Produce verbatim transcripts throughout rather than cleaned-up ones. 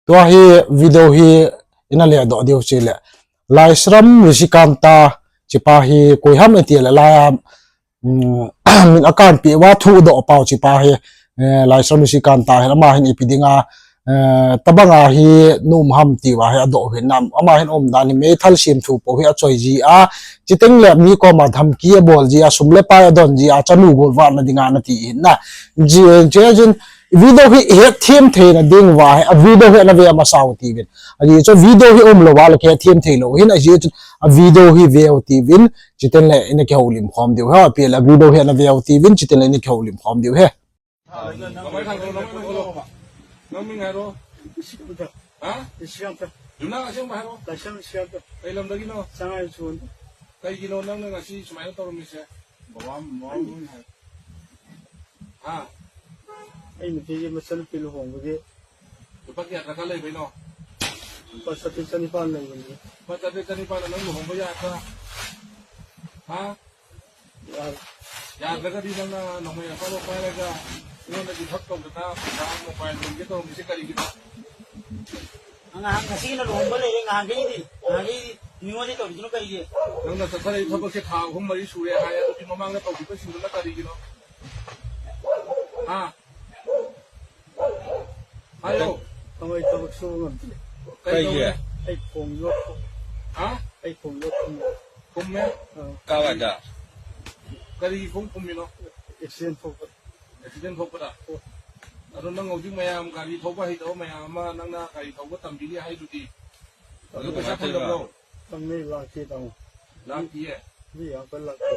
Tua hi video hi ina le doh diu chile. Laisram Rishikanta chipa hi koi ham iti le laiya, um, min akan pi wa thu doh pau chipa hi, eh, Laisram Rishikanta hin ama hin ipi dinga, eh, tabanga hi num ham ti wa hi adoh hin nam. Ama hin um dan hi meithal sim thu po hi achoi ji a, chiteng le mi koma dhamki abol ji a, sum le pai adon ji a, chanu golvah na dinga nati hin na. Ji, ji, jin, video hi hetthem theina ding wa hi, a video hi na ve masau ti vin. Ajeh chu video hi umlou a le kihetthem thei lou hin, ajeh chu a video hi veu ti vin, chiteng le ina kihoulim khom diu ha, pi le video hi na veu ti vin, chiteng le ina kihoulim khom diu he. Kamai khang lo, kamai khang lo. Nang ming hai lo. Ha? Yumnang asing ba hai lo? Kei lamdagino? Kaigino nang nang asi sumai na toro mi se. Bawam, bawam. Ha? ꯑꯩ ꯅꯨꯄꯤꯒꯤ ꯃꯆꯟꯅꯨꯄꯤ ꯂꯨꯍꯣꯡꯕꯒꯤ ꯂꯨꯄꯥ ꯀꯌꯥ ꯗꯔꯀꯥꯔ ꯂꯩꯕꯩꯅꯣ? ꯂꯨꯄꯥ ꯆꯥꯇ꯭ꯔꯦꯠ ꯆꯅꯤꯄꯥꯟ ꯂꯩꯕꯅꯤ꯫ ꯂꯨꯄꯥ ꯆꯥꯇ꯭ꯔꯦꯠ ꯆꯅꯤꯄꯥꯟꯗ ꯅꯪ ꯂꯨꯍꯣꯡꯕ ꯌꯥꯒꯗ꯭ꯔꯥ? ꯍꯥ? ꯌꯥꯔꯦ꯫ ꯌꯥꯗ꯭ꯔꯒꯗꯤ ꯅꯪꯅ ꯅꯣꯡꯃꯩ ꯑꯐꯕ ꯄꯥꯏꯔꯒ ꯑꯩꯉꯣꯟꯗ ꯏꯐꯠ ꯇꯧꯗꯅ ꯄꯩꯁꯥ ꯃꯣꯕꯥꯏꯜ ꯌꯣꯟꯒꯦ ꯇꯧꯔꯝꯃꯤꯁꯦ ꯀꯔꯤꯒꯤꯅꯣ? ꯉꯍꯥꯟ, ꯉꯁꯤꯅ ꯂꯨꯍꯣꯡꯕ ꯂꯩꯔꯦ, ꯉꯍꯥꯟꯈꯩꯗꯤ, ꯉꯍꯥꯟꯈꯩꯗꯤ ꯃꯤꯉꯣꯟꯗ ꯇꯧꯔꯤꯗꯨꯅ ꯀꯩꯒꯤ? ꯅꯪꯅ ꯆꯠꯊꯔꯛꯏ ꯊꯕꯛꯁꯦ ꯊꯥ ꯑꯍꯨꯝ ꯃꯔꯤ ꯁꯨꯔꯦ ꯍꯥꯏ, ꯑꯗꯨꯒꯤ ꯃꯃꯥꯡꯗ ꯇꯧꯈꯤꯕꯁꯤꯡꯗꯨꯅ ꯀꯔꯤꯒꯤꯅꯣ? ꯍꯥ? ꯍꯥꯏꯌꯣ꯫ ꯊꯕꯛ, ꯊꯕꯛ ꯁꯨꯕ ꯉꯝꯗ꯭ꯔꯦ꯫ ꯀꯩ ꯀꯩꯒꯤ? ꯇꯧꯔꯦ? ꯑꯩ ꯈꯣꯡ ꯌꯣꯠ ꯐꯨꯝ-, ꯍꯥ? ꯑꯩ ꯈꯣꯡ ꯌꯣꯠ ꯐꯨꯝꯃꯦ꯫ ꯐꯨꯝꯃꯦ? ꯑꯥ꯫ ꯀꯥꯏꯋꯥꯏꯗ? ꯀꯔꯤ ꯈꯣꯡ ꯐꯨꯝꯃꯤꯅꯣ? ꯑꯦꯛꯁꯤꯗꯦꯟ ꯊꯣꯛꯄ꯫ ꯑꯦꯛꯁꯤꯗꯦꯟ ꯊꯣꯛꯄꯗ? ꯍꯣꯏ꯫ ꯑꯗꯣ ꯅꯪ ꯍꯧꯖꯤꯛ ꯃꯌꯥꯝ ꯒꯥꯔꯤ ꯊꯧꯕ ꯍꯩꯇꯕ ꯃꯌꯥꯝ ꯑꯃ ꯅꯪꯅ ꯒꯥꯔꯤ ꯊꯧꯕ ꯇꯝꯕꯤꯅꯤ ꯍꯥꯏꯗꯨꯗꯤ? ꯑꯗꯨ ꯑꯗꯨ ꯄꯩꯁꯥ ꯀꯃꯥꯏꯅ ꯇꯧꯔꯤꯕ? ꯐꯪꯗꯕ꯭ꯔꯣ? ꯐꯪꯅꯤ, ꯂꯥꯛꯀꯦ ꯇꯥꯃꯣ꯫ ꯂꯥꯛꯇꯤꯌꯦ? ꯃꯤ ꯌꯥꯝ ꯀꯟꯅ ꯂꯥꯛꯇꯦ꯫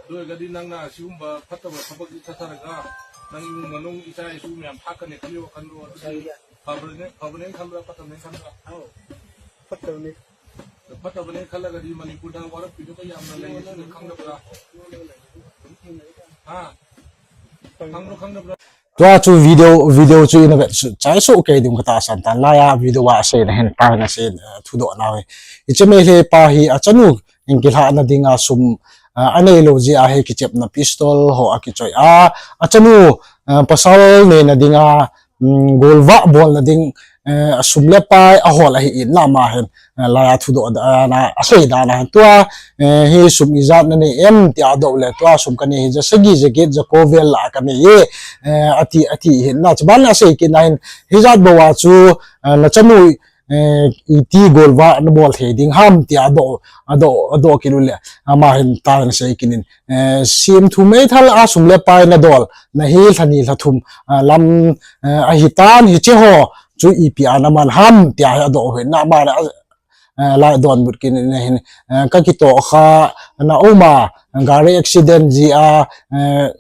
ꯑꯗꯨ ꯑꯣꯏꯔꯒꯗꯤ ꯅꯪꯅ ꯑꯁꯤꯒꯨꯝꯕ ꯐꯠꯇꯕ ꯊꯕꯛꯁꯤ ꯆꯠꯊꯔꯒ ꯅꯪ ꯏꯃꯨꯡ ꯃꯅꯨꯡ ꯏꯆꯥ ꯏꯁꯨ ꯃꯌꯥꯝ ꯍꯥꯠꯀꯅꯤ ꯈꯜꯂꯤꯕ ꯋꯥꯈꯜꯗꯣ ꯑꯗꯨꯗꯤ ꯐꯕꯅꯦ, ꯐꯕꯅꯦ ꯈꯟꯕ꯭ꯔꯥ, ꯐꯠꯇꯕꯅꯦ ꯈꯟꯕ꯭ꯔꯥ? ꯑꯧ, ꯐꯠꯇꯕꯅꯤ꯫ ꯑꯗꯣ ꯐꯠꯇꯕꯅꯦ ꯈꯜꯂꯒꯗꯤ ꯃꯅꯤꯄꯨꯔꯗ ꯋꯥꯔꯛꯄꯤꯗꯨ ꯀꯌꯥꯝꯅ ꯂꯩ ꯁꯤꯅ ꯈꯪꯗꯕ꯭ꯔꯥ? ꯍꯥ? ꯈꯪꯕ꯭ꯔꯣ, ꯈꯪꯗꯕ꯭ꯔꯣ? Tua chu video, video chu ina vet su, chai su kei ding kata san tan laiya video wa asei na hin pa na sei, eh, thudoh na ve. Hiche Meitei pa hi achanu in kilhah na dinga sum, eh, anei lou jeh a hi kichepna pistol ho akichoi a. Achanu, eh, pasal neina dinga, um, golvah bolna ding, eh, sum le pai ahol ahi in ama hin. Eh, laiya thudoh dan a, asei dan a hin tua, eh, hi sum ijat nanei em tia adoh le tua sum kanei hi ja sagi ja get ja ko vel la kanei e, eh, ati, ati hin na chuban asei kit na hin hijat bou a chu, eh, nachanu, eh, iti golvah nabol thei ding ham tia adoh, adoh, adoh kit u le ama hin ta hin asei kit in, eh, sim thu meithal a sum le pai nadol na hi lha ni lha thum, eh, lam, eh, ahitan hiche ho chu ipi a naman ham tia hi adoh u hin na ama na, eh, lai donbut kit in hin, eh, kakitoh kha na um a, gari accident jeh a, eh,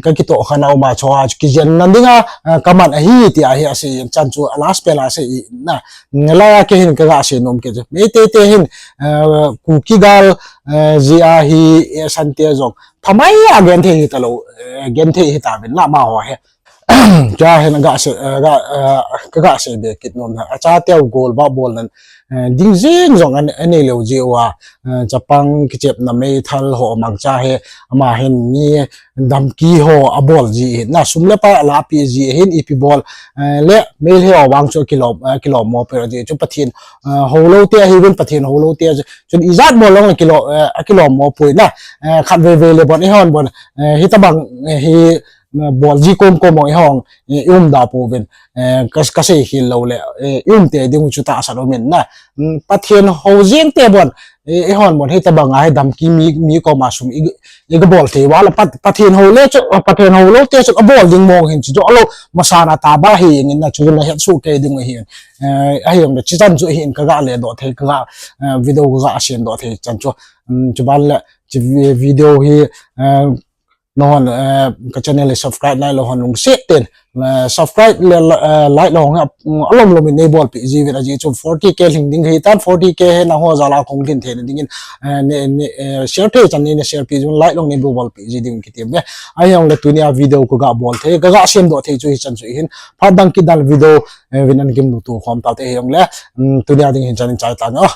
kakitoh kha na um a chu a kijen na dinga, eh, kaman ahi tia hi asei in chan chu a last pen a asei in na, mm, laiya kei hin kaga sei nom kit chu. Meitei te hin, eh, Kuki gal, eh, jeh a hi, eh, Sante jong phamai a genthei hita lou, eh, genthei hita uvin na amaho hi. Tua hin ga sei, eh, ga, eh, kaga sei be kit nom na. Achateu golvah bolna, eh, ding jing jong an, anei lou jeh uva, eh, chapang kichepna meithal ho mangcha hi ama hin mi dhamki ho abol ji hin na sum le pai alahpeh ji hin ipi bol, eh, le Meitei ho vang chu kilom, eh, kilom mo peh ji chu Pathen, eh, houlou te ahiuvin Pathen houlou te chu, chun ijat bol long le kilom, eh, akilom mo poi na, eh, khatvei vei le bon ihon bon, eh, hitabang, eh, hi, bol ji kom kom ong ihong, eh, i umda pouvin, eh, ka, kasei khel lou le, eh, i um te ding chu tahsan um in na. Mm, Pathen hou jeng te bon, eh, ihon bon hitabang a hi dhamki mi, mi koma sum i, i ga bol thei uva le Pat-, Pathen hou le chu, Pathen houlou te chu abol ding mong hin chu alou masang a taba hi in na chu la het su kei ding hi. Eh, ahi ong le chu chan chu hin kaga le doh thei kaga, eh, video kaga sem doh thei chan chu. Mm, chuban le chu vi-, video hi, eh, Nahon, eh, ka channel hi subscribe nailou hon lungset ten, eh, subscribe le, eh, like lou hon, mm, alom lom in nei bolpeh jiuvin ajeh chu forty K lhing ding ahitan forty K hi nangho jal a kahung lhin theina dingin, eh, ne, ne, eh, share thei chan neina share peh jiuvin like lou nei bolpeh ji ding kiti uve. Ahi ong le tunia video kaga bol thei, kaga sem doh thei chu hichan chu hin. Phat dang kit dan video, eh, vin ana kimuto khom taute ahi ong le, mm, tunia ding hin chan in chai tan o.